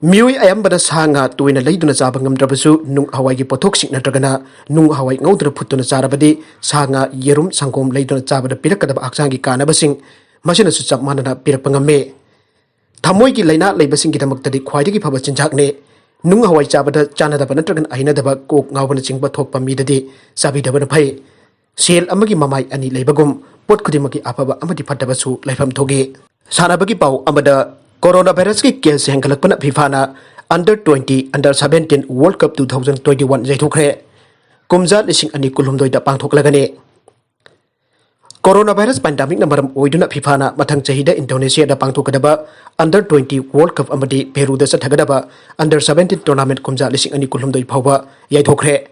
ꯃꯤꯑꯣꯏ ꯑꯌꯥꯝꯕꯅ ꯁꯥ ꯉꯥ ꯇꯣꯏꯅ ꯂꯩꯗꯨꯅ ꯆꯥꯕ ꯉꯝꯗ꯭ꯔꯕꯁꯨ, ꯅꯨꯡ ꯍꯋꯥꯏꯒꯤ ꯄꯣꯠꯊꯣꯛꯁꯤꯡ ꯅꯠꯇ꯭ꯔꯒꯅ ꯅꯨꯡ ꯍꯋꯥꯏ ꯉꯧꯗꯨꯅ ꯐꯨꯠꯇꯨꯅ ꯆꯥꯔꯕꯗꯤ, ꯁꯥ ꯉꯥ, ꯌꯦꯔꯨꯝ, ꯁꯪꯒꯣꯝ ꯂꯩꯗꯨꯅ ꯆꯥꯕꯗ ꯄꯤꯔꯛꯀꯗꯕ ꯍꯛꯆꯥꯡꯒꯤ ꯀꯥꯟꯅꯕꯁꯤꯡ ꯃꯁꯤꯅꯁꯨ ꯆꯞ ꯃꯥꯟꯅꯅ ꯄꯤꯔꯛꯄ ꯉꯝꯃꯤ꯫ ꯊꯃꯣꯏꯒꯤ ꯂꯥꯏꯅꯥ ꯂꯩꯕꯁꯤꯡꯒꯤꯗꯃꯛꯇꯗꯤ ꯈ꯭ꯋꯥꯏꯗꯒꯤ ꯐꯕ ꯆꯤꯟꯖꯥꯛꯅꯤ꯫ ꯅꯨꯡ ꯍꯋꯥꯏ ꯆꯥꯕꯗ ꯆꯥꯟꯅꯗꯕ ꯅꯠꯇ꯭ꯔꯒꯅ ꯍꯩꯅꯗꯕ, ꯀꯣꯛ ꯉꯥꯎꯕꯅꯆꯤꯡꯕ ꯊꯣꯛꯄ ꯃꯤꯗꯗꯤ ꯆꯥꯕꯤꯗꯕꯅ ꯐꯩ꯫ ꯁꯦꯜ ꯑꯃꯒꯤ ꯃꯃꯥꯏ ꯑꯅꯤ ꯂꯩꯕꯒꯨꯝ, ꯄꯣꯠ ꯈꯨꯗꯤꯡꯃꯛꯀꯤ ꯑꯐꯕ ꯑꯃꯗꯤ ꯐꯠꯇꯕꯁꯨ ꯂꯩꯐꯝ ꯊꯣꯛꯏ꯫ ꯁꯥꯟꯅꯕꯒꯤ ꯄꯥꯎ ꯑꯃꯗ, ꯀꯣꯔꯣꯅꯥ ꯚꯥꯏꯔꯁꯀꯤ ꯀꯦꯁ ꯍꯦꯟꯒꯠꯂꯛꯄꯅ ꯐꯤꯐꯥꯅ Under twenty, Under seventeen World Cup two thousand twenty-one ꯌꯩꯊꯣꯛꯈ꯭ꯔꯦ꯫ ꯀꯨꯝꯖꯥ ꯂꯤꯁꯤꯡ ꯑꯅꯤ ꯀꯨꯟꯍꯨꯝꯗꯣꯏꯗ ꯄꯥꯡꯊꯣꯛꯂꯒꯅꯤ꯫ ꯀꯣꯔꯣꯅꯥ ꯚꯥꯏꯔꯁ ꯄꯦꯟꯗꯥꯃꯤꯛꯅ ꯃꯔꯝ ꯑꯣꯏꯗꯨꯅ ꯐꯤꯐꯥꯅ ꯃꯊꯪ ꯆꯍꯤꯗ ꯏꯟꯗꯣꯅꯦꯁꯤꯌꯥꯗ ꯄꯥꯡꯊꯣꯛꯀꯗꯕ Under twenty World Cup ꯑꯃꯗꯤ ꯄꯦꯔꯨꯗ ꯆꯠꯊꯒꯗꯕ Under seventeen tournament ꯀꯨꯝꯖꯥ ꯂꯤꯁꯤꯡ ꯑꯅꯤ ꯀꯨꯟꯍꯨꯝꯗꯣꯏ ꯐꯥꯎꯕ ꯌꯩꯊꯣꯛꯈ꯭ꯔꯦ꯫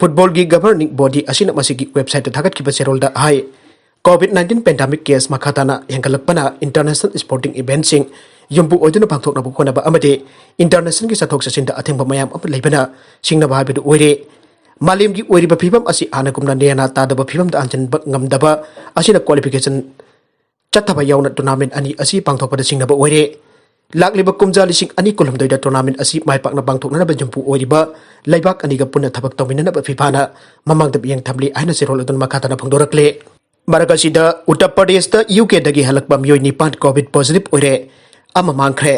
ꯐꯨꯠꯕꯣꯜꯒꯤ ꯒꯚꯔꯅꯤꯡ ꯕꯣꯗꯤ ꯑꯁꯤꯅ ꯃꯁꯤꯒꯤ ꯋꯦꯕꯁꯥꯏꯠꯇ ꯊꯥꯒꯠꯈꯤꯕ ꯆꯦꯔꯣꯜꯗ ꯍꯥꯏ, ꯀꯣꯚꯤꯗ ꯅꯥꯏꯟꯇꯤꯟ ꯄꯦꯟꯗꯥꯃꯤꯛ ꯀꯦꯁ ꯃꯈꯥ ꯇꯥꯅ ꯍꯦꯟꯒꯠꯂꯛꯄꯅ ꯏꯟꯇꯔꯅꯦꯁꯅꯦꯜ ꯁ꯭ꯄꯣꯔꯇꯤꯡ ꯏꯚꯦꯟꯠꯁꯤꯡ ꯌꯨꯝꯕꯨ ꯑꯣꯏꯗꯨꯅ ꯄꯥꯡꯊꯣꯛꯅꯕ ꯍꯣꯠꯅꯕ ꯑꯃꯗꯤ ꯏꯟꯇꯔꯅꯦꯁꯅꯦꯜꯒꯤ ꯆꯠꯊꯣꯛ ꯆꯠꯁꯤꯟꯗ ꯑꯊꯤꯡꯕ ꯃꯌꯥꯝ ꯑꯃ ꯂꯩꯕꯅ ꯁꯤꯡꯅꯕ ꯍꯥꯏꯕꯗꯨ ꯑꯣꯏꯔꯦ꯫ ꯃꯥꯂꯦꯝꯒꯤ ꯑꯣꯏꯔꯤꯕ ꯐꯤꯕꯝ ꯑꯁꯤ ꯍꯥꯟꯅꯒꯨꯝꯅ ꯅꯦꯅꯥ ꯇꯥꯗꯕ ꯐꯤꯕꯝꯗ ꯍꯟꯖꯤꯟꯕ ꯉꯝꯗꯕ ꯑꯁꯤꯅ ꯀ꯭ꯋꯥꯂꯤꯐꯤꯀꯦꯁꯟ ꯆꯠꯊꯕ ꯌꯥꯎꯅ ꯇꯣꯔꯅꯥꯃꯦꯟꯠ ꯑꯅꯤ ꯑꯁꯤ ꯄꯥꯡꯊꯣꯛꯄꯗ ꯁꯤꯡꯅꯕ ꯑꯣꯏꯔꯦ꯫ ꯂꯥꯛꯂꯤꯕ ꯀꯨꯝꯖꯥ ꯂꯤꯁꯤꯡ ꯑꯅꯤ ꯀꯨꯟꯍꯨꯝꯗꯣꯏꯗ ꯇꯣꯔꯅꯥꯃꯦꯟꯠ ꯑꯁꯤ ꯃꯥꯏ ꯄꯥꯛꯅ ꯄꯥꯡꯊꯣꯛꯅꯅꯕ ꯌꯨꯝꯄꯨ ꯑꯣꯏꯔꯤꯕ ꯂꯩꯕꯥꯛ ꯑꯅꯤꯒ ꯄꯨꯟꯅ ꯊꯕꯛ ꯇꯧꯃꯤꯟꯅꯅꯕ ꯐꯤꯐꯥꯅ ꯃꯃꯥꯡꯗ ꯃꯤꯠꯌꯦꯡ ꯊꯝꯂꯤ ꯍꯥꯏꯅ ꯆꯦꯔꯣꯜ ꯑꯗꯨꯅ ꯃꯈꯥ ꯇꯥꯅ ꯐꯣꯡꯗꯣꯔꯛꯂꯤ꯫ ꯃꯔꯛ ꯑꯁꯤꯗ ꯎꯠꯇꯔ ꯄ꯭ꯔꯗꯦꯁꯇ ꯌꯨ ꯀꯦꯗꯒꯤ ꯍꯜꯂꯛꯄ ꯃꯤꯑꯣꯏ ꯅꯤꯄꯥꯟ ꯀꯣꯚꯤꯗ ꯄꯣꯖꯤꯇꯤꯚ ꯑꯣꯏꯔꯦ, ꯑꯃ ꯃꯥꯡꯈ꯭ꯔꯦ꯫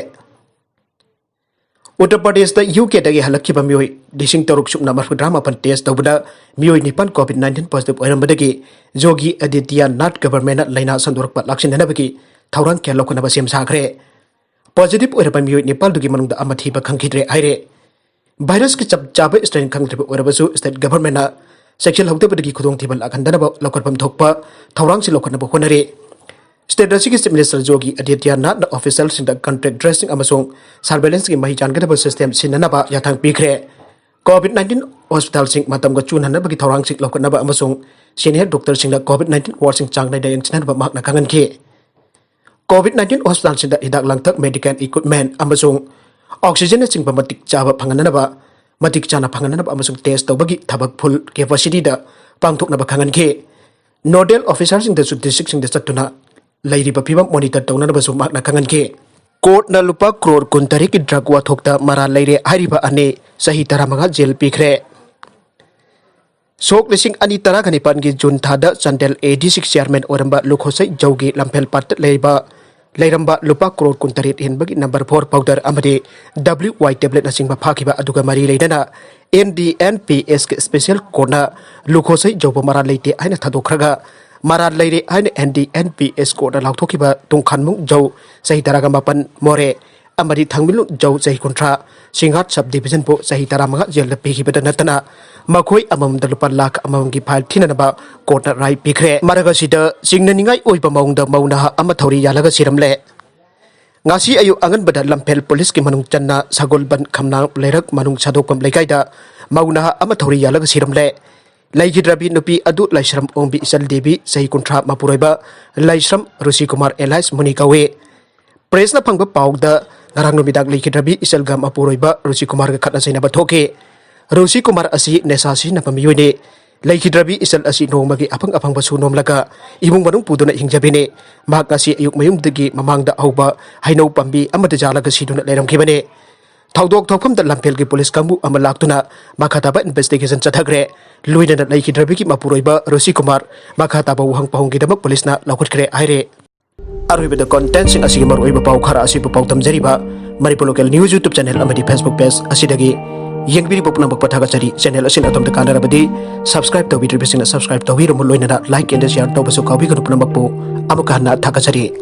ꯎꯠꯇꯔ ꯄ꯭ꯔꯗꯦꯁꯇ ꯌꯨ ꯀꯦꯗꯒꯤ ꯍꯜꯂꯛꯈꯤꯕ ꯃꯤꯑꯣꯏ ꯂꯤꯁꯤꯡ ꯇꯔꯨꯛ ꯁꯨꯞꯅ ꯃꯔꯤꯐꯨꯇꯔꯥ ꯃꯥꯄꯟ ꯇꯦꯁ ꯇꯧꯕꯗ ꯃꯤꯑꯣꯏ ꯅꯤꯄꯥꯟ ꯀꯣꯚꯤꯗ ꯅꯥꯏꯟꯇꯤꯟ ꯄꯣꯖꯤꯇꯤꯚ ꯑꯣꯏꯔꯝꯕꯗꯒꯤ ꯌꯣꯒꯤ ꯑꯥꯗꯤꯇ꯭ꯌꯅꯥꯊ ꯒꯚꯔꯟꯃꯦꯟꯠꯅ ꯂꯥꯏꯅꯥ ꯁꯟꯗꯣꯔꯛꯄ ꯂꯥꯛꯁꯤꯟꯅꯅꯕꯒꯤ ꯊꯧꯔꯥꯡ ꯀꯌꯥ ꯂꯧꯈꯠꯅꯕ ꯁꯦꯝ ꯁꯥꯈ꯭ꯔꯦ꯫ ꯄꯣꯖꯤꯇꯤꯚ ꯑꯣꯏꯔꯕ ꯃꯤꯑꯣꯏ ꯅꯤꯄꯥꯜꯗꯨꯒꯤ ꯃꯅꯨꯡꯗ ꯑꯃ ꯊꯤꯕ ꯈꯪꯈꯤꯗ꯭ꯔꯦ ꯍꯥꯏꯔꯦ꯫ ꯚꯥꯏꯔꯁꯀꯤ ꯆꯞ ꯆꯥꯕ ꯁ꯭ꯇ꯭ꯔꯦꯟ ꯈꯪꯗ꯭ꯔꯤꯕ ꯑꯣꯏꯔꯕꯁꯨ ꯁ꯭ꯇꯦꯠ ꯒꯚꯔꯟꯃꯦꯟꯠꯅ ꯆꯦꯛꯁꯤꯜꯍꯧꯗꯕꯗꯒꯤ ꯈꯨꯗꯣꯡꯊꯤꯕ ꯂꯥꯛꯍꯟꯗꯅꯕ ꯂꯧꯈꯠꯐꯝ ꯊꯣꯛꯄ ꯊꯧꯔꯥꯡꯁꯤꯡ ꯂꯧꯈꯠꯅꯕ ꯍꯣꯠꯅꯔꯤ꯫ ꯁ꯭ꯇꯦꯠ ꯑꯁꯤꯒꯤ ꯆꯤꯐ ꯃꯤꯅꯤꯁꯇꯔ ꯌꯣꯒꯤ ꯑꯥꯗꯤꯇ꯭ꯌꯅꯥꯊꯅ ꯑꯣꯐꯤꯁꯤꯌꯦꯜꯁꯤꯡꯗ ꯀꯟꯇꯦꯛ ꯇ꯭ꯔꯦꯁꯤꯡ ꯑꯃꯁꯨꯡ ꯁꯔꯚꯦꯂꯦꯟꯁꯀꯤ ꯃꯍꯩ ꯆꯥꯟꯒꯗꯕ ꯁꯤꯁꯇꯦꯝ ꯁꯤꯖꯤꯟꯅꯅꯕ ꯌꯥꯊꯪ ꯄꯤꯈ꯭ꯔꯦ꯫ ꯀꯣꯚꯤꯗ ꯅꯥꯏꯟꯇꯤꯟ ꯍꯣꯁꯄꯤꯇꯥꯜꯁꯤꯡ ꯃꯇꯝꯒ ꯆꯨꯅꯍꯟꯅꯕꯒꯤ ꯊꯧꯔꯥꯡꯁꯤꯡ ꯂꯧꯈꯠꯅꯕ ꯑꯃꯁꯨꯡ ꯁꯤꯅꯤꯌꯔ ꯗꯣꯛꯇꯔꯁꯤꯡꯗ ꯀꯣꯚꯤꯗ ꯅꯥꯏꯟꯇꯤꯟ ꯋꯥꯔꯗꯁꯤꯡ ꯆꯥꯡ ꯅꯥꯏꯅ ꯌꯦꯡꯁꯤꯟꯅꯕ ꯃꯍꯥꯛꯅ ꯈꯪꯍꯟꯈꯤ꯫ ꯀꯣꯚꯤꯗ ꯅꯥꯏꯟꯇꯤꯟ ꯍꯣꯁꯄꯤꯇꯥꯜꯁꯤꯡꯗ ꯍꯤꯗꯥꯛ ꯂꯥꯡꯊꯛ, ꯃꯦꯗꯤꯀꯦꯜ ꯏꯀ꯭ꯋꯤꯞꯃꯦꯟꯠ ꯑꯃꯁꯨꯡ ꯑꯣꯛꯁꯤꯖꯟꯅꯆꯤꯡꯕ ꯃꯇꯤꯛ ꯆꯥꯕ ꯐꯪꯍꯟꯅꯅꯕ, ꯃꯇꯤꯛ ꯆꯥꯅ ꯐꯪꯍꯟꯅꯅꯕ ꯑꯃꯁꯨꯡ ꯇꯦꯁ ꯇꯧꯕꯒꯤ ꯊꯕꯛ ꯐꯨꯜ ꯀꯦꯄꯥꯁꯤꯇꯤꯗ ꯄꯥꯡꯊꯣꯛꯅꯕ ꯈꯪꯍꯟꯈꯤ꯫ ꯅꯣꯗꯦꯜ ꯑꯣꯐꯤꯁꯥꯔꯁꯤꯡꯗꯁꯨ ꯗꯤꯁꯇ꯭ꯔꯤꯛꯁꯤꯡꯗ ꯆꯠꯇꯨꯅ ꯂꯩꯔꯤꯕ ꯐꯤꯕꯝ ꯃꯣꯅꯤꯇꯔ ꯇꯧꯅꯅꯕꯁꯨ ꯃꯍꯥꯛꯅ ꯈꯪꯍꯟꯈꯤ꯫ ꯀꯣꯔꯠꯅ ꯂꯨꯄꯥ ꯀ꯭ꯔꯣꯔ ꯀꯨꯟꯇꯔꯦꯠꯀꯤ ꯗ꯭ꯔꯒ ꯋꯥꯊꯣꯛꯇ ꯃꯔꯥꯜ ꯂꯩꯔꯦ ꯍꯥꯏꯔꯤꯕ ꯑꯅꯤ ꯆꯍꯤ ꯇꯔꯥꯃꯉꯥ ꯖꯦꯜ ꯄꯤꯈ꯭ꯔꯦ꯫ ꯁꯣꯛ ꯂꯤꯁꯤꯡ ꯑꯅꯤ ꯇꯔꯥꯒ ꯅꯤꯄꯥꯟꯒꯤ ꯖꯨꯟ ꯊꯥꯗ ꯆꯥꯟꯗꯦꯜ ꯑꯦ ꯗꯤ ꯁꯤꯒꯤ ꯆꯤꯌꯥꯔꯃꯦꯟ ꯑꯣꯏꯔꯝꯕ ꯂꯨꯈꯣꯁꯩ ꯖꯧꯒꯤ ꯂꯝꯐꯦꯜ ꯄꯥꯠꯇ ꯂꯩꯕ ꯂꯩꯔꯝꯕ ꯂꯨꯄꯥ ꯀ꯭ꯔꯣꯔ ꯀꯨꯟꯇꯔꯦꯠ ꯍꯦꯟꯕꯒꯤ ꯅꯝꯕꯔ ꯐꯣꯔ ꯄꯥꯎꯗꯔ ꯑꯃꯗꯤ W Y tablet ꯅꯆꯤꯡꯕ ꯐꯥꯈꯤꯕ ꯑꯗꯨꯒ ꯃꯔꯤ ꯂꯩꯅꯅ N D N P S ꯀꯤ special court ꯅ ꯂꯨꯈꯣꯁꯩ ꯖꯧꯕ ꯃꯔꯥꯜ ꯂꯩꯇꯦ ꯍꯥꯏꯅ ꯊꯥꯗꯣꯛꯈ꯭ꯔꯒ, ꯃꯔꯥꯜ ꯂꯩꯔꯦ ꯍꯥꯏꯅ N D N P S court ꯅ ꯂꯥꯎꯊꯣꯛꯈꯤꯕ ꯇꯨꯡꯈꯥꯟꯃꯨꯡ ꯖꯧ ꯆꯍꯤ ꯇꯔꯥꯒ ꯃꯥꯄꯟ, ꯃꯣꯔꯦ, ꯑꯃꯗꯤ ꯊꯥꯡꯃꯤꯂꯨꯡ ꯖꯧ ꯆꯍꯤ ꯀꯨꯟꯊ꯭ꯔꯥ, ꯁꯤꯡꯍꯥꯠ sub division ꯕꯨ ꯆꯍꯤ ꯇꯔꯥꯃꯉꯥ ꯖꯦꯜꯗ ꯄꯤꯈꯤꯕꯗ ꯅꯠꯇꯅ, ꯃꯈꯣꯏ ꯑꯃꯃꯝꯗ ꯂꯨꯄꯥ ꯂꯥꯈ ꯑꯃꯃꯝꯒꯤ fine ꯊꯤꯅꯅꯕ court ꯅ ꯔꯥꯏ ꯄꯤꯈ꯭ꯔꯦ꯫ ꯃꯔꯛ ꯑꯁꯤꯗ ꯆꯤꯡꯅꯅꯤꯡꯉꯥꯏ ꯑꯣꯏꯕ ꯃꯑꯣꯡꯗ ꯃꯧ ꯅꯍꯥ ꯑꯃ ꯊꯧꯔꯤ ꯌꯥꯜꯂꯒ ꯁꯤꯔꯝꯂꯦ꯫ ꯉꯁꯤ ꯑꯌꯨꯛ ꯑꯉꯟꯕꯗ ꯂꯝꯐꯦꯜ ꯄꯨꯂꯤꯁꯀꯤ ꯃꯅꯨꯡ ꯆꯟꯅ ꯁꯒꯣꯜꯕꯟ ꯈꯝꯅꯥꯡ ꯂꯩꯔꯛ ꯃꯅꯨꯡ ꯁꯥꯗꯣꯛꯐꯝ ꯂꯩꯀꯥꯏꯗ ꯃꯧ ꯅꯍꯥ ꯑꯃ ꯊꯧꯔꯤ ꯌꯥꯜꯂꯒ ꯁꯤꯔꯝꯂꯦ꯫ ꯂꯩꯈꯤꯗ꯭ꯔꯕꯤ ꯅꯨꯄꯤ ꯑꯗꯨ ꯂꯥꯏꯁ꯭ꯔꯝ ꯑꯣꯡꯕꯤ ꯏꯆꯜ ꯗꯦꯕꯤ, ꯆꯍꯤ ꯀꯨꯟꯊ꯭ꯔꯥ, ꯃꯄꯨꯔꯣꯏꯕ ꯂꯥꯏꯁ꯭ꯔꯝ ꯔꯨꯁꯤꯀꯨꯃꯥꯔ alias ꯃꯨꯅꯤ ꯀꯧꯏ꯫ Press ꯅ ꯐꯪꯕ ꯄꯥꯎꯗ, ꯉꯔꯥꯡ ꯅꯨꯃꯤꯗꯥꯡ ꯂꯩꯈꯤꯗ꯭ꯔꯕꯤ ꯏꯆꯜꯒ ꯃꯄꯨꯔꯣꯏꯕ ꯔꯨꯁꯤꯀꯨꯃꯥꯔꯒ ꯈꯠꯅ ꯆꯩꯅꯕ ꯊꯣꯛꯈꯤ꯫ ꯔꯨꯁꯤꯀꯨꯃꯥꯔ ꯑꯁꯤ ꯅꯦꯁꯥ ꯁꯤꯖꯤꯟꯅꯕ ꯃꯤꯑꯣꯏꯅꯤ꯫ ꯂꯩꯈꯤꯗ꯭ꯔꯕꯤ ꯏꯆꯜ ꯑꯁꯤ ꯅꯣꯡꯃꯒꯤ ꯑꯐꯪ ꯑꯐꯪꯕ ꯁꯨ ꯅꯣꯝꯂꯒ ꯏꯃꯨꯡ ꯃꯅꯨꯡ ꯄꯨꯗꯨꯅ ꯍꯤꯡꯖꯕꯤꯅꯤ꯫ ꯃꯍꯥꯛ ꯉꯁꯤ ꯑꯌꯨꯛ ꯃꯌꯨꯝꯗꯒꯤ ꯃꯃꯥꯡꯗ ꯍꯧꯕ ꯍꯩꯅꯧ ꯄꯥꯝꯕꯤ ꯑꯃꯗ ꯌꯥꯜꯂꯒ ꯁꯤꯗꯨꯅ ꯂꯩꯔꯝꯈꯤꯕꯅꯤ꯫ ꯊꯧꯗꯣꯛ ꯊꯣꯛꯐꯝꯗ ꯂꯝꯐꯦꯜꯒꯤ ꯄꯨꯂꯤꯁ ꯀꯥꯡꯕꯨ ꯑꯃ ꯂꯥꯛꯇꯨꯅ ꯃꯈꯥ ꯇꯥꯕ investigation ꯆꯠꯊꯈ꯭ꯔꯦ꯫ ꯂꯣꯏꯅꯅ ꯂꯩꯈꯤꯗ꯭ꯔꯕꯤꯒꯤ ꯃꯄꯨꯔꯣꯏꯕ ꯔꯨꯁꯤꯀꯨꯃꯥꯔ ꯃꯈꯥ ꯇꯥꯕ ꯋꯥꯍꯪ ꯄꯥꯎꯍꯪꯒꯤꯗꯃꯛ ꯄꯨꯂꯤꯁꯅ ꯂꯧꯈꯠꯈ꯭ꯔꯦ ꯍꯥꯏꯔꯦ꯫ ꯑꯔꯣꯏꯕꯗ content ꯁꯤꯡ ꯑꯁꯤꯒꯤ ꯃꯔꯨꯑꯣꯏꯕ ꯄꯥꯎ ꯈꯔ ꯑꯁꯤꯕꯨ ꯄꯥꯎꯗꯝꯖꯔꯤꯕ Manipur Local News YouTube channel ꯑꯃꯗꯤ Facebook page ꯑꯁꯤꯗꯒꯤ ꯌꯦꯡꯕꯤꯔꯤꯕ ꯄꯨꯝꯅꯃꯛꯄꯨ ꯊꯥꯒꯠꯆꯔꯤ꯫ Channel ꯑꯁꯤꯅ ꯑꯗꯣꯝꯗ ꯀꯥꯟꯅꯔꯕꯗꯤ subscribe ꯇꯧꯕꯤꯗ꯭ꯔꯤꯕꯁꯤꯡꯅ subscribe ꯇꯧꯕꯤꯔꯝꯃꯨ, ꯂꯣꯏꯅꯅ like and share ꯇꯧꯕꯁꯨ ꯀꯥꯎꯕꯤꯒꯅꯨ꯫ ꯄꯨꯝꯅꯃꯛꯄꯨ ꯑꯃꯨꯛꯀ ꯍꯟꯅ ꯊꯥꯒꯠꯆꯔꯤ꯫